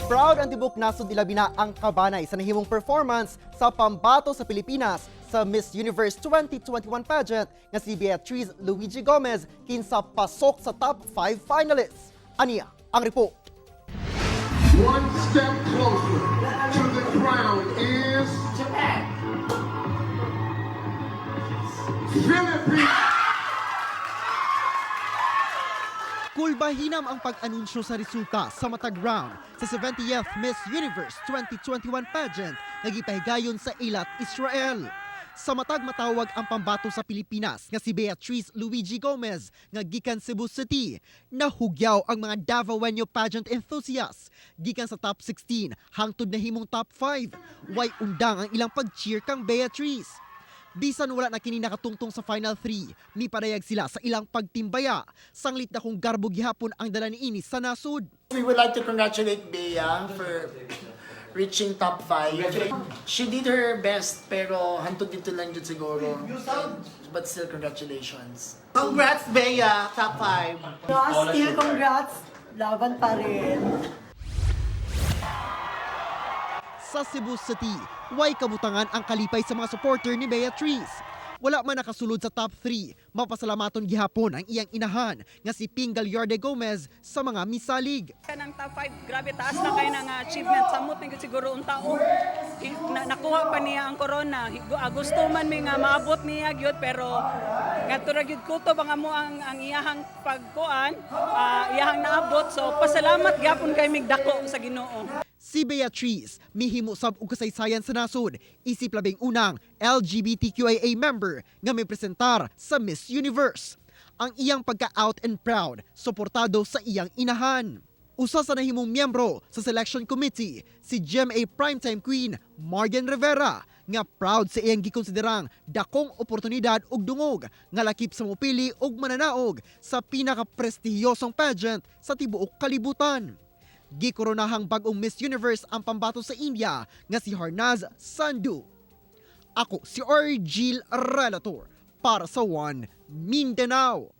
Proud ang tibok nasod, ilabi na ang kabanay sa nahimong performance sa pambato sa Pilipinas sa Miss Universe 2021 pageant nga si Beatriz Luigi Gomez, kinsa pasok sa top 5 finalists. Aniya ang report. One step closer to the crown is Japan. Philippines. Kulbahinam ang pag-anunsyo sa resulta sa matag round sa 70th Miss Universe 2021 pageant nga gipahigayon sa Eilat, Israel. Sa matag matawag ang pambato sa Pilipinas nga si Beatriz Luigi Gomez nga gikan Cebu City, nahugyaw ang mga Davaoenyo pageant enthusiasts gikan sa top 16 hangtod nahimong top 5. Way undang ang ilang pag-cheer kang Beatriz. Bisan wala na kini nakatungtong sa final 3, mipadayag sila sa ilang pagtimbaya. Sanglit na kung garbo gihapon ang dala niini sa nasod. We would like to congratulate Bea for reaching top 5. She did her best, pero hantod dito lang jud siguro. But still, congratulations. Congrats, Bea! Top 5. No, still congrats. Laban pa rin. Sa Cebu City, way kabutangan ang kalipay sa mga supporter ni Beatriz. Wala man nakasulod sa top 3, mapasalamaton gihapon ang iyang inahan nga si Ping Gallarde Gomez sa mga misalig. Kanang top 5, grabe, taas na kay ng achievement. Samot ni siguro unta og nakuha pa niya ang corona. Gusto man mi nga maabot niya gyud, pero ngadto ra gyud kutob ang amo ang iyahang pagkuan, iyahang naabot. So pasalamat gyapon kay mig dako sa Ginoo. Si Beatriz mihimo sab og kasaysayan sa nasod isip 11 na LGBTQIA member nga may presentar sa Miss Universe. Ang iyang pagka-out and proud, suportado sa iyang inahan. Usa sa nahimong miyembro sa selection committee, si GMA Primetime Queen Morgan Rivera, nga proud sa iyang gikonsiderang dakong oportunidad ug dungog nga lakip sa mopili ug mananaog sa pinakaprestihiyosong pageant sa tibuok kalibutan. Gikoronahang bagong Miss Universe ang pambato sa India nga si Harnaaz Sandhu. Ako si Argil Relator para sa One Mindanao.